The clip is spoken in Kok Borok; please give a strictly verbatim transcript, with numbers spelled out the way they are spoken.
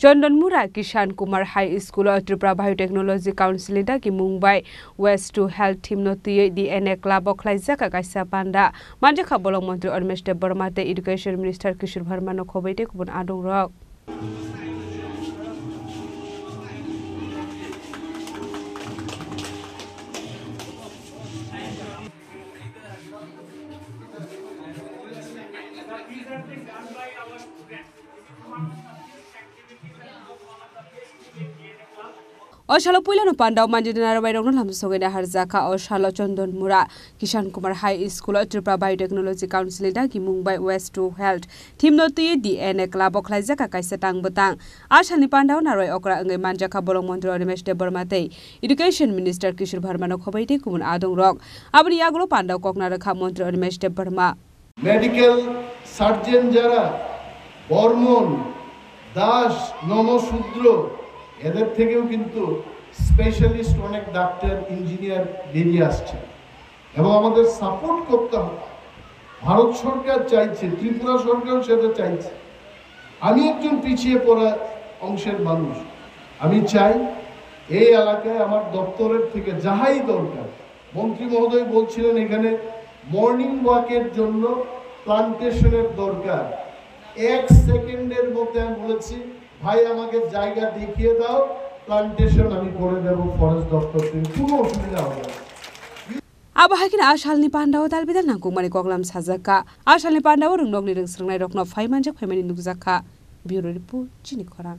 Chondonmura Kishan Kumar High School o Tripura Biotechnology Council ni dagi mung bai Waste to Health theme no twiwi D N A club o khlaijak kaisa panda. Manjakha bolong montri Animesh Debbarma tei Education Minister Kishore Verma no khoboi tei kubun adong rok. O salo puilano pandao manjidina rwbairokno lamsogwi naharjakha. O salo Chondonmura Kishan Kumar High School o Tripura Biotechnology Council ni dagi mung bai Waste to Health theme no twiwi D N A club o khlaijak kaisa tang bwtang. A salni pandao narwai okra wngwi manjakha bolong montri Animesh Debbarma tei Education Minister Kishore Verma no khoboi tei kubun adong rok. Aboni yagulo pandao kokna rwkha montri Animesh Debbarma. Medical surgeon যারা, বর্মন, দাস, নমশূদ্র, এদের থেকেও কিন্তু স্পেশালিস্ট অনেক doctor, engineer বেরিয়ে আসছে এবং আমাদের সাপোর্ট করতে হবে। ভারত সরকার চাইছে, ত্রিপুরা সরকারও সেটা চাইছে। আমি একজন পিছিয়ে পড়া অংশের মানুষ, আমি চাই এই এলাকায় আমার দপ্তরের থেকে যাহাই দরকার, মন্ত্রী মহোদয় বলছিলেন এখানে মর্নিং ওয়াকের জন্য প্লান্টেশনের দরকার। এক সেকেন্ডের মধ্যে আমি বলেছি, "ভাই, আমাকে জায়গা দেখিয়ে দাও, প্লান্টেশন আমি করে দেব ফরেস্ট দপ্তর থেকে, কোনো অসুবিধা হবে না।" Abo hai kheno a salni pandao dal bidal nangkukmani koklam sajakha. A salni pandao rwngnokni rwngsrwngnairokno phai manjak phaimani nukjakha. Bureau Report, Chini Khorang.